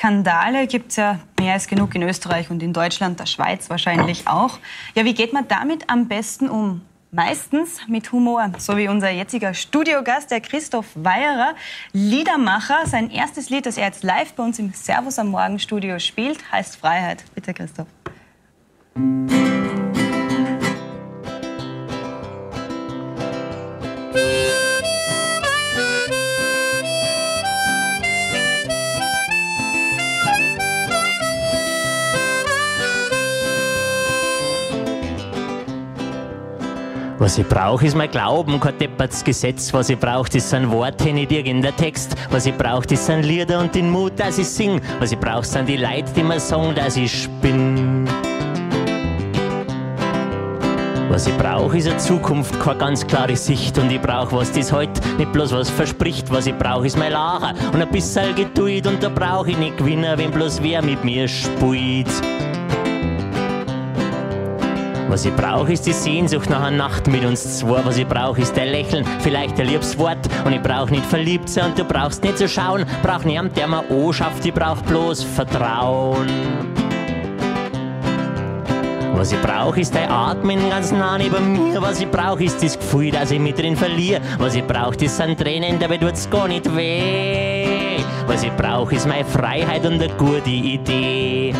Skandale gibt es ja mehr als genug in Österreich und in Deutschland, der Schweiz wahrscheinlich auch. Ja, wie geht man damit am besten um? Meistens mit Humor, so wie unser jetziger Studiogast, der Christoph Weyerer, Liedermacher. Sein erstes Lied, das er jetzt live bei uns im Servus am Morgen Studio spielt, heißt Freiheit. Bitte, Christoph. Was ich brauch, ist mein Glauben, kein depperts Gesetz. Was ich brauch, ist ein Wort, nicht irgendein Text. Was ich brauch, ist ein Lieder und den Mut, dass ich sing. Was ich brauch, sind die Leute, die mir sagen, dass ich spinn. Was ich brauch, ist eine Zukunft, keine ganz klare Sicht. Und ich brauch was, das heut nicht bloß was verspricht. Was ich brauch, ist mein Lachen und ein bisschen Geduld. Und da brauch ich nicht Gewinner, wenn bloß wer mit mir spielt. Was ich brauch, ist die Sehnsucht nach einer Nacht mit uns zwei. Was ich brauch, ist dein Lächeln, vielleicht ein liebes Wort. Und ich brauch nicht verliebt sein und du brauchst nicht zu schauen. Brauch niemand, der mir anschafft, ich brauch bloß Vertrauen. Was ich brauch, ist dein Atmen ganz nah neben mir. Was ich brauch, ist das Gefühl, dass ich mich drin verliere. Was ich brauch, das sind Tränen, dabei tut's gar nicht weh. Was ich brauch, ist meine Freiheit und eine gute Idee.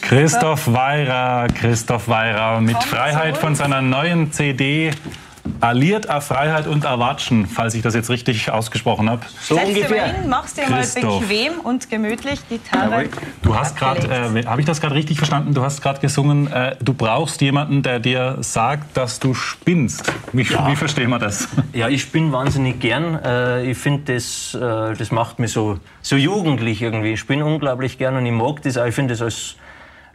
Christoph Weyerer, Christoph Weyerer mit Freiheit von seiner neuen CD Alliert a Freiheit und a Watschen, falls ich das jetzt richtig ausgesprochen habe. So Setz ungefähr. Dir mal hin, mach's dir mal bequem und gemütlich, Gitarre. Du hast gerade, habe ich das gerade richtig verstanden? Du hast gerade gesungen, du brauchst jemanden, der dir sagt, dass du spinnst. Wie verstehen wir das? Ja, ich spinne wahnsinnig gern. Ich finde, das, das macht mich so jugendlich irgendwie. Ich spinne unglaublich gern und ich mag das auch. Ich finde das als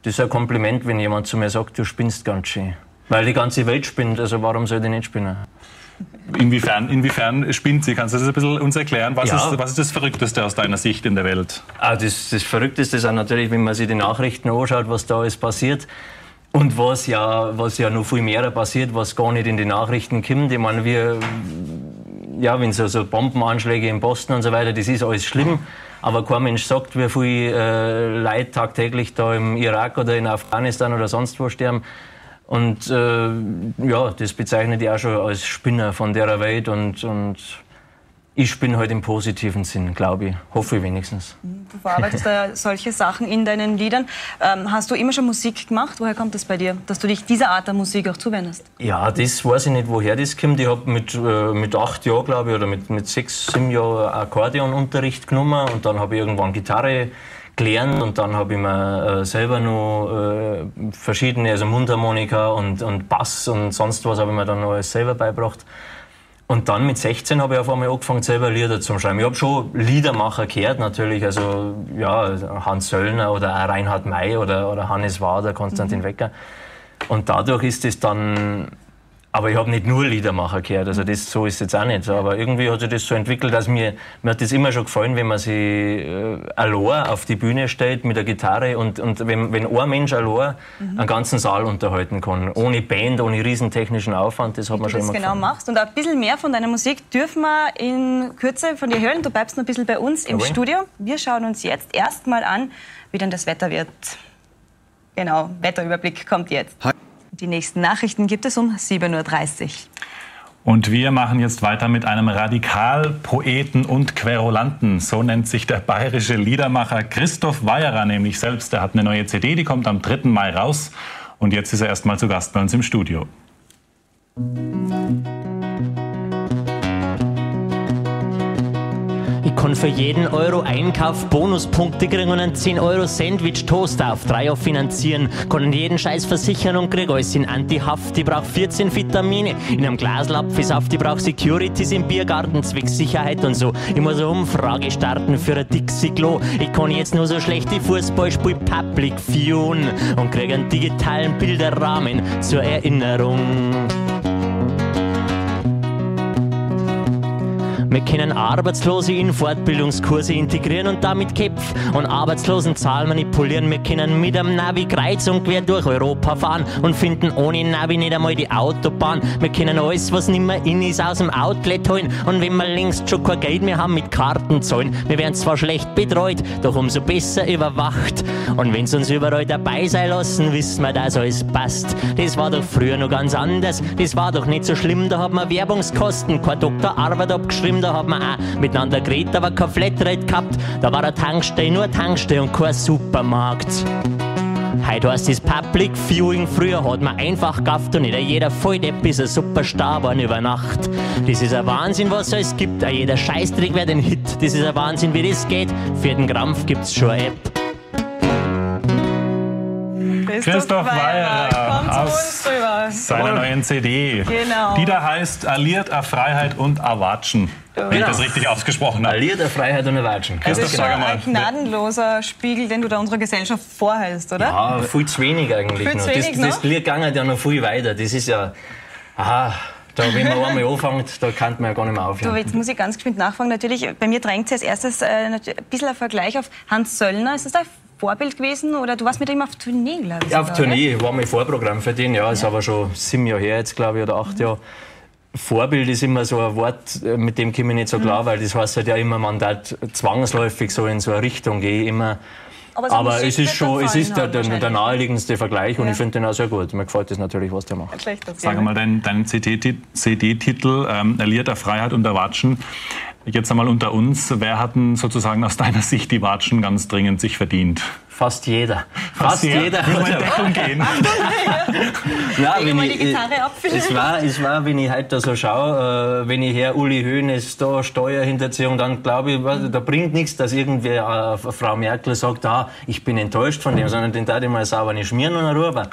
das ist ein Kompliment, wenn jemand zu mir sagt, du spinnst ganz schön. Weil die ganze Welt spinnt, also warum soll ich nicht spinnen? Inwiefern spinnt sie? Kannst du das ein bisschen uns erklären? Was, ja. Was ist das Verrückteste aus deiner Sicht in der Welt? Ah, das Verrückteste ist auch natürlich, wenn man sich die Nachrichten anschaut, was da alles passiert. Und was ja noch viel mehr passiert, was gar nicht in die Nachrichten kommt. Ich meine, wenn so Bombenanschläge in Boston und so weiter, das ist alles schlimm. Aber kein Mensch sagt, wie viel Leid tagtäglich da im Irak oder in Afghanistan oder sonst wo sterben. Und das bezeichnet ich auch schon als Spinner von der Welt. Und ich spinne halt im positiven Sinn, glaube ich. Hoffe ich wenigstens. Du verarbeitest da solche Sachen in deinen Liedern. Hast du immer schon Musik gemacht? Woher kommt das bei dir, dass du dich dieser Art der Musik auch zuwendest? Ja, das weiß ich nicht, woher das kommt. Ich habe mit 8 Jahren, glaube ich, oder mit 6, 7 Jahren Akkordeonunterricht genommen. Und dann habe ich irgendwann Gitarre gelernt. Und dann habe ich mir selber noch verschiedene, also Mundharmonika und Bass und sonst was, habe ich mir dann noch alles selber beigebracht. Und dann mit 16 habe ich auf einmal angefangen, selber Lieder zu schreiben. Ich habe schon Liedermacher gehört natürlich, also ja, Hans Söllner oder auch Reinhard Mey oder Hannes Wader, Konstantin Wecker. Und dadurch ist es dann... Aber ich habe nicht nur Liedermacher gehört, also das, so ist es jetzt auch nicht. Aber irgendwie hat sich das so entwickelt, dass mir hat das immer schon gefallen, wenn man sich allein auf die Bühne stellt mit der Gitarre und wenn ein Mensch allein einen ganzen Saal unterhalten kann, ohne Band, ohne riesen technischen Aufwand, das hat mir schon immer gefallen. Genau machst. Und ein bisschen mehr von deiner Musik dürfen wir in Kürze von dir hören. Du bleibst noch ein bisschen bei uns im Studio. Wir schauen uns jetzt erst mal an, wie denn das Wetter wird. Genau, Wetterüberblick kommt jetzt. Die nächsten Nachrichten gibt es um 7:30 Uhr. Und wir machen jetzt weiter mit einem Radikalpoeten und Querulanten. So nennt sich der bayerische Liedermacher Christoph Weyerer nämlich selbst. Er hat eine neue CD, die kommt am 3. Mai raus. Und jetzt ist er erstmal zu Gast bei uns im Studio. Ich kann für jeden Euro Einkauf Bonuspunkte kriegen und einen 10-Euro-Sandwich-Toaster auf 3 Jahre finanzieren. Kann jeden Scheiß versichern und krieg alles in Antihaft. Ich brauch 14 Vitamine in einem Glasl Apfelsaft. Ich brauch Securities im Biergarten, zwecks Sicherheit und so. Ich muss eine Umfrage starten für ein Dixie-Klo. Ich kann jetzt nur so schlecht die Fußballspiel Public Viewen und krieg einen digitalen Bilderrahmen zur Erinnerung. Wir können Arbeitslose in Fortbildungskurse integrieren und damit Köpf und Arbeitslosenzahlen manipulieren. Wir können mit einem Navi kreuz und quer durch Europa fahren und finden ohne Navi nicht einmal die Autobahn. Wir können alles, was nimmer in ist, aus dem Outlet holen. Und wenn wir längst schon kein Geld mehr haben, mit Karten zahlen. Wir werden zwar schlecht betreut, doch umso besser überwacht. Und wenn's uns überall dabei sein lassen, wissen wir, dass alles passt. Das war doch früher noch ganz anders. Das war doch nicht so schlimm. Da hat man Werbungskosten, keine Doktorarbeit abgeschrieben, da hat man auch miteinander geredet, aber kein Flatrate gehabt. Da war eine Tankstelle, nur eine Tankstelle und kein Supermarkt. Heute heißt es Public Viewing, früher hat man einfach gekauft und nicht jeder Volldepp ist ein Superstar geworden über Nacht. Das ist ein Wahnsinn, was es gibt, auch jeder Scheißtrick wird ein Hit. Das ist ein Wahnsinn, wie das geht, für den Krampf gibt's schon eine App. Christoph Weyerer aus seiner neuen CD, genau, die da heißt Alliert a Freiheit und a Watschen. Wenn ich das richtig ausgesprochen habe. Alliert a Freiheit und a Watschen. Christoph, sag mal. Ein gnadenloser Spiegel, den du da unserer Gesellschaft vorhältst, oder? Ja, viel zu wenig eigentlich. Viel zu wenig noch. Das Lied ging ja noch viel weiter. Das ist ja... Aha. Da, wenn man einmal anfängt, da kann man ja gar nicht mehr aufhören. Du, jetzt muss ich ganz geschwind nachfragen. Natürlich, bei mir drängt sich als erstes ein bisschen ein Vergleich auf Hans Söllner. Ist das dein Vorbild gewesen? Oder du warst mit ihm auf Tournee, glaube ich? Ja, auf Tournee. War mein Vorprogramm für den. Ja, ist aber schon 7 Jahre her jetzt, glaube ich, oder 8 Jahre. Vorbild ist immer so ein Wort, mit dem komme ich nicht so klar, weil das heißt halt ja immer, man darf zwangsläufig so in so eine Richtung gehen. Immer. Aber es ist schon, es ist der naheliegendste Vergleich und ich finde den auch sehr gut. Mir gefällt das natürlich, was der macht. Sag mal, dein CD-Titel, Alliert der Freiheit und der Watschen. Jetzt einmal unter uns, wer hat denn sozusagen aus deiner Sicht die Watschen ganz dringend sich verdient? Fast jeder. Fast jeder. Müssen wir in Deckung gehen. Ja, wenn ich, die Gitarre ab, es war, wenn ich heute da so schaue, wenn ich her Uli Hoeneß da Steuerhinterziehung, dann glaube ich, da bringt nichts, dass irgendwer Frau Merkel sagt, ah, ich bin enttäuscht von dem, sondern den darf ich mal sauber nicht schmieren und rüber.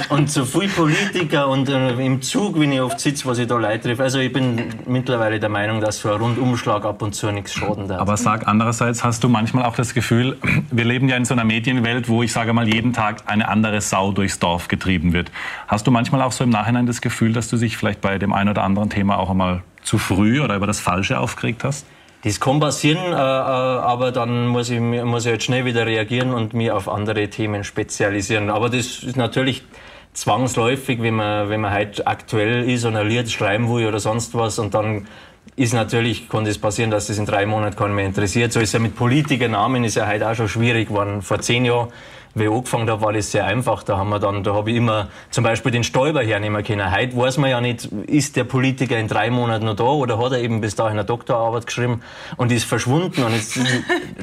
Und so viel Politiker und im Zug, wenn ich oft sitze, was ich da Leute treffe. Also ich bin mittlerweile der Meinung, dass so ein Rundumschlag ab und zu nichts schaden darf. Aber sag, andererseits hast du manchmal auch das Gefühl, wir leben ja in so einer Medienwelt, wo ich sage mal jeden Tag eine andere Sau durchs Dorf getrieben wird. Hast du manchmal auch so im Nachhinein das Gefühl, dass du dich vielleicht bei dem einen oder anderen Thema auch einmal zu früh oder über das Falsche aufgeregt hast? Das kann passieren, aber dann muss ich jetzt schnell wieder reagieren und mich auf andere Themen spezialisieren. Aber das ist natürlich zwangsläufig, wenn man halt aktuell ist und ein Lied schreiben will oder sonst was und dann ist natürlich, kann das passieren, dass das in 3 Monaten keinen mehr interessiert. So ist ja mit Politikernamen ist ja heute auch schon schwierig geworden. Vor 10 Jahren, wie ich angefangen habe, war das sehr einfach. Da habe ich immer zum Beispiel den Stoiber hernehmen können. Heute weiß man ja nicht, ist der Politiker in 3 Monaten noch da oder hat er eben bis dahin eine Doktorarbeit geschrieben und ist verschwunden. Und jetzt,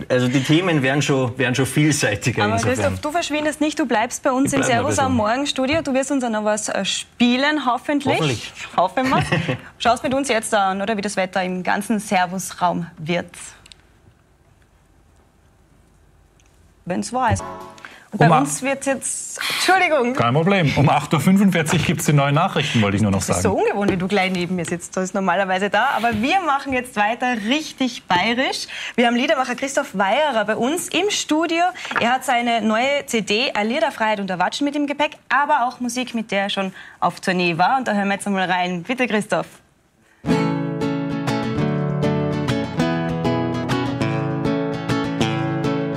also die Themen werden schon vielseitiger. Aber insofern. Christoph, du verschwindest nicht, du bleibst bei uns im Servus am Morgen Studio. Du wirst uns auch noch was spielen, hoffentlich. Hoffentlich. Hoffen wir. Schaust mit uns jetzt an, oder wie das Wetter im ganzen Servus-Raum wird. Wenn's wahr ist. Und bei uns wird jetzt... Entschuldigung. Kein Problem. Um 8:45 Uhr gibt es die neuen Nachrichten, wollte ich nur noch sagen. Das ist so ungewohnt, wie du gleich neben mir sitzt. Das ist normalerweise da. Aber wir machen jetzt weiter richtig bayerisch. Wir haben Liedermacher Christoph Weyerer bei uns im Studio. Er hat seine neue CD Allier der Freiheit und der Watschen mit im Gepäck, aber auch Musik, mit der er schon auf Tournee war. Und da hören wir jetzt einmal rein. Bitte, Christoph.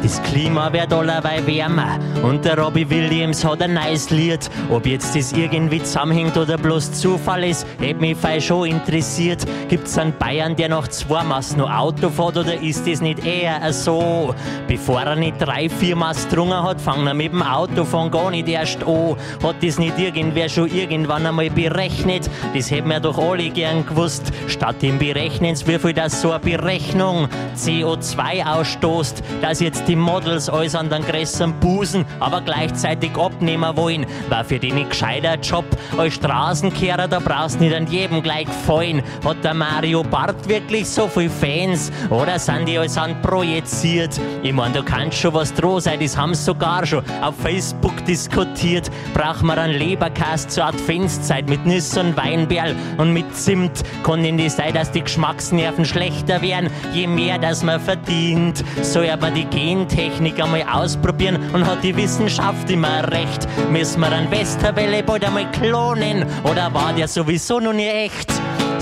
Das Klima wird allerweil wärmer und der Robbie Williams hat ein neues Lied. Ob jetzt das irgendwie zusammenhängt oder bloß Zufall ist, hätt mich fei schon interessiert. Gibt's einen Bayern, der nach 2 Maß noch Auto fährt oder ist das nicht eher so? Bevor er nicht 3, 4 Maß getrunken hat, fangt er mit dem Autofahren gar nicht erst an. Hat das nicht irgendwer schon irgendwann einmal berechnet? Das hätten wir doch alle gern gewusst. Statt dem Berechnens, wie viel das so eine Berechnung CO2 ausstoßt, dass jetzt die Models alles an den größeren Busen, aber gleichzeitig abnehmen wollen. War für die nicht gescheiter Job. Als Straßenkehrer, da brauchst nicht an jedem gleich gefallen. Hat der Mario Barth wirklich so viel Fans? Oder sind die alles an projiziert? Ich mein, da kann schon was dran sein, das haben sie sogar schon auf Facebook diskutiert. Braucht man einen Leberkäse zur Adventszeit mit Nüsse und Weinberl und mit Zimt? Kann denn das sein, dass die Geschmacksnerven schlechter werden, je mehr das man verdient? Soll aber die Gentechnik einmal ausprobieren und hat die Wissenschaft immer recht? Müssen wir einen Westerwelle bald einmal klonen oder war der sowieso noch nie echt?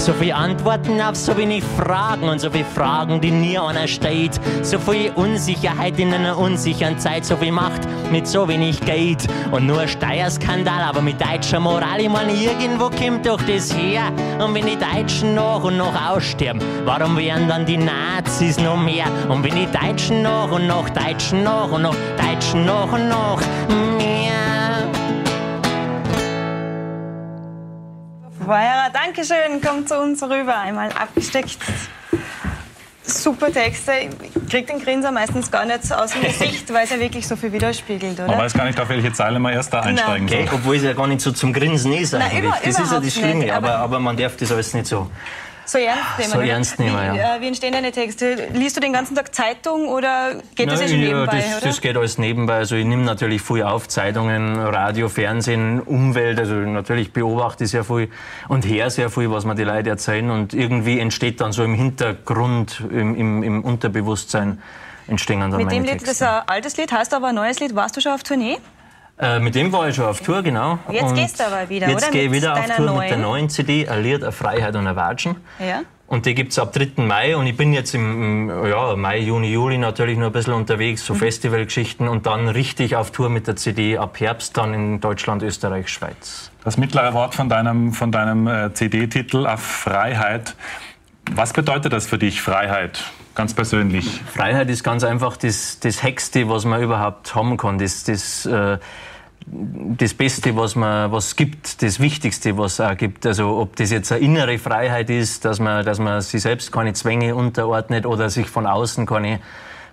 So viel Antworten auf so wenig Fragen und so viel Fragen, die nie einer stellt. So viel Unsicherheit in einer unsicheren Zeit, so viel Macht mit so wenig Geld. Und nur ein Steuerskandal, aber mit deutscher Moral. Ich meine, irgendwo kommt doch das her. Und wenn die Deutschen nach und nach aussterben, warum werden dann die Nazis noch mehr? Und wenn die Deutschen nach und nach, Deutschen nach und nach, Deutschen nach und nach mehr. Weyerer, Dankeschön, kommt zu uns rüber. Einmal abgesteckt. Super Texte. Ich krieg den Grinser meistens gar nicht aus dem Gesicht, weil es ja wirklich so viel widerspiegelt, oder? Man weiß gar nicht, auf welche Zeile man erst da einsteigen soll. Okay, obwohl es ja gar nicht so zum Grinsen ist eigentlich. Nein, das ist ja das Schlimme, nicht, aber man darf das alles nicht so ernst nehmen. So ernst nehmen, ja. Wie entstehen deine Texte? Liest du den ganzen Tag Zeitung oder geht das ja schon nebenbei? Ja, das geht alles nebenbei. Also ich nehme natürlich viel auf, Zeitungen, Radio, Fernsehen, Umwelt. Also natürlich beobachte ich sehr viel und höre sehr viel, was mir die Leute erzählen. Und irgendwie entsteht dann so im Hintergrund, im Unterbewusstsein entstehen dann Mit meine dem Lied, Texte. das ist ein altes Lied, heißt aber ein neues Lied. Warst du schon auf Tournee? Mit dem war ich schon auf Tour, genau. Jetzt und gehst du aber wieder, jetzt oder? Jetzt gehe ich wieder auf Tour mit der neuen neuen CD, ein Lied, eine Freiheit und ein Watschen. Ja. Und die gibt's ab 3. Mai. Und ich bin jetzt im Mai, Juni, Juli natürlich noch ein bisschen unterwegs, so Festivalgeschichten. Und dann richtig auf Tour mit der CD ab Herbst dann in Deutschland, Österreich, Schweiz. Das mittlere Wort von deinem CD-Titel, auf Freiheit. Was bedeutet das für dich, Freiheit? Ganz persönlich. Freiheit ist ganz einfach das Höchste, was man überhaupt haben kann. Das Beste, was es gibt, das Wichtigste, was es auch gibt. Also ob das jetzt eine innere Freiheit ist, dass man sich selbst keine Zwänge unterordnet oder sich von außen keine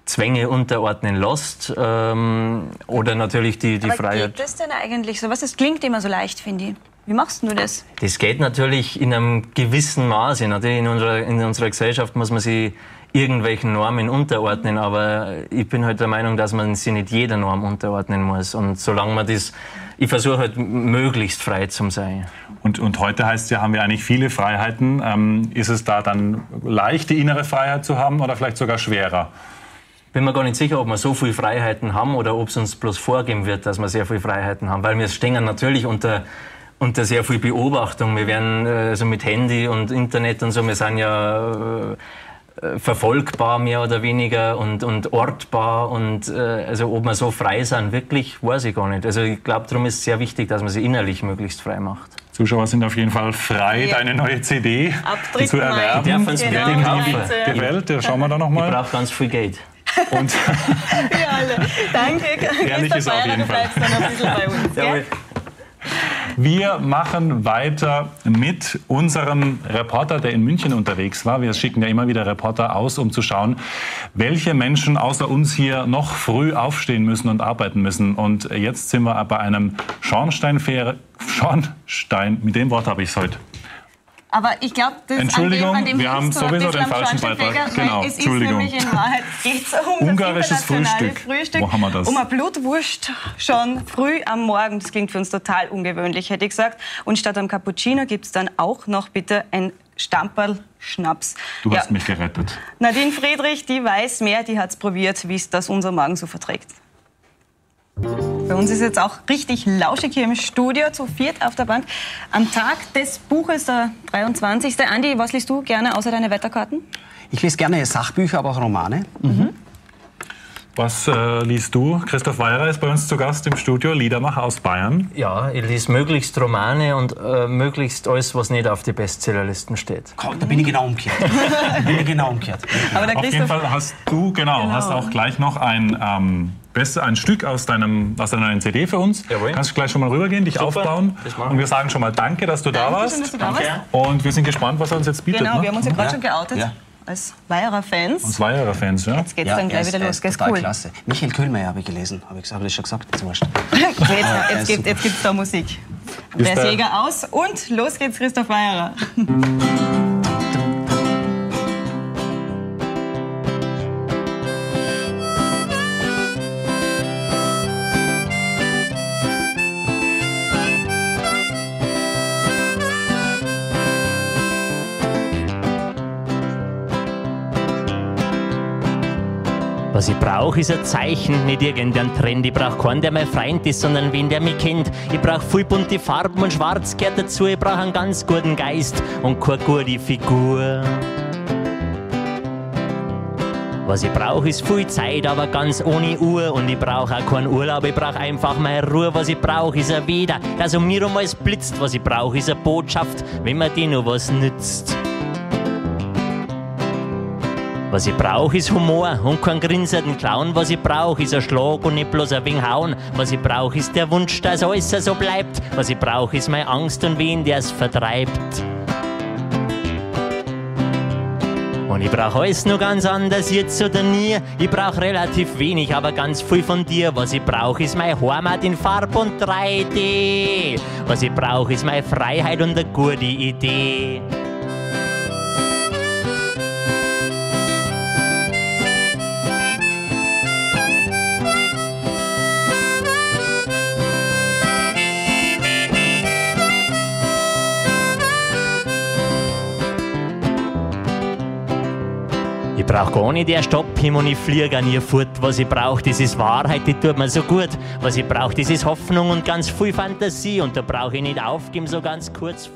Zwänge unterordnen lässt. Oder natürlich die aber Freiheit. Geht das denn eigentlich so? Was, das klingt immer so leicht, finde ich. Wie machst du das? Das geht natürlich in einem gewissen Maße. Natürlich in unserer Gesellschaft muss man sich irgendwelchen Normen unterordnen, aber ich bin halt der Meinung, dass man sich nicht jeder Norm unterordnen muss. Und solange man das, ich versuche halt möglichst frei zu sein. Und heute heißt ja, haben wir eigentlich viele Freiheiten. Ist es da dann leicht, die innere Freiheit zu haben oder vielleicht sogar schwerer? Bin mir gar nicht sicher, ob wir so viele Freiheiten haben oder ob es uns bloß vorgeben wird, dass wir sehr viele Freiheiten haben, weil wir stehen natürlich unter sehr viel Beobachtung. Wir werden also mit Handy und Internet und so, wir sind ja verfolgbar mehr oder weniger und ortbar und also ob wir so frei sind, wirklich, weiß ich gar nicht. Also ich glaube, darum ist es sehr wichtig, dass man sich innerlich möglichst frei macht. Zuschauer sind auf jeden Fall frei, ja, deine neue CD ab 3. zu erwerben. Mai. Genau. Die gefällt, da schauen wir da noch mal. Ich brauche ganz viel Geld. Und wir alle. Danke, ehrlich ist auf jeden du Fall. bleibst dann ein bisschen bei uns. Gell? Wir machen weiter mit unserem Reporter, der in München unterwegs war. Wir schicken ja immer wieder Reporter aus, um zu schauen, welche Menschen außer uns hier noch früh aufstehen müssen und arbeiten müssen. Und jetzt sind wir bei einem Schornstein, mit dem Wort habe ich es heute. Aber ich glaube, das Entschuldigung, an dem wir haben sowieso den falschen Beitrag. Genau, es Entschuldigung. Ist nämlich in Wahrheit geht's um ungarisches das internationale Frühstück. Frühstück. Wo haben wir das? Um eine Blutwurst schon früh am Morgen. Das klingt für uns total ungewöhnlich, hätte ich gesagt. Und statt am Cappuccino gibt es dann auch noch bitte ein Stamperl Schnaps. Du hast mich gerettet. Nadine Friedrich, die weiß mehr, die hat's probiert, wie es das unser Magen so verträgt. Bei uns ist jetzt auch richtig lauschig hier im Studio, zu viert auf der Bank. Am Tag des Buches, der 23. Andi, was liest du gerne außer deine Wetterkarten? Ich lese gerne Sachbücher, aber auch Romane. Mhm. Was liest du? Christoph Weyerer ist bei uns zu Gast im Studio, Liedermacher aus Bayern. Ja, ich lese möglichst Romane und möglichst alles, was nicht auf die Bestsellerlisten steht. Komm, da bin ich genau umgekehrt. Da bin ich genau umgekehrt. Aber der auf jeden Fall hast du, genau, hast auch gleich noch ein Stück aus deiner neuen CD für uns. Jawohl. Kannst du gleich schon mal rübergehen, dich Super. aufbauen. Und wir sagen schon mal danke, dass du da warst. Schön, dass du da warst. Und wir sind gespannt, was er uns jetzt bietet. Genau, ne? wir haben uns ja gerade schon geoutet. Ja. Als Weyerer-Fans. Als Weyerer-Fans, ja. Jetzt geht's dann gleich wieder los. Ist cool. Klasse. Michael Köhlmeier habe ich gelesen. Habe ich das schon gesagt? Jetzt wurscht. Jetzt gibt's da Musik. Der Jäger aus und los geht's, Christoph Weyerer. Was ich brauch, ist ein Zeichen, nicht irgendein Trend. Ich brauch keinen, der mein Freund ist, sondern wen, der mich kennt. Ich brauch viel bunte Farben und Schwarz gehört dazu. Ich brauch einen ganz guten Geist und keine gute Figur. Was ich brauch, ist viel Zeit, aber ganz ohne Uhr. Und ich brauch auch keinen Urlaub, ich brauch einfach meine Ruhe. Was ich brauch, ist ein Wetter, das um mir um alles blitzt. Was ich brauch, ist eine Botschaft, wenn mir die noch was nützt. Was ich brauch, ist Humor und keinen grinsenden Clown. Was ich brauch, ist ein Schlag und nicht bloß ein wenig Hauen. Was ich brauch, ist der Wunsch, dass alles so bleibt. Was ich brauch, ist meine Angst und wen, der's vertreibt. Und ich brauch alles nur ganz anders, jetzt oder nie. Ich brauch relativ wenig, aber ganz viel von dir. Was ich brauch, ist meine Heimat in Farb und 3D. Was ich brauch, ist meine Freiheit und eine gute Idee. Ich brauch gar nicht erst abheben und ich flieg auch nie fort. Was ich brauch, das ist Wahrheit, die tut mir so gut. Was ich brauch, das ist Hoffnung und ganz viel Fantasie. Und da brauch ich nicht aufgeben, so ganz kurz.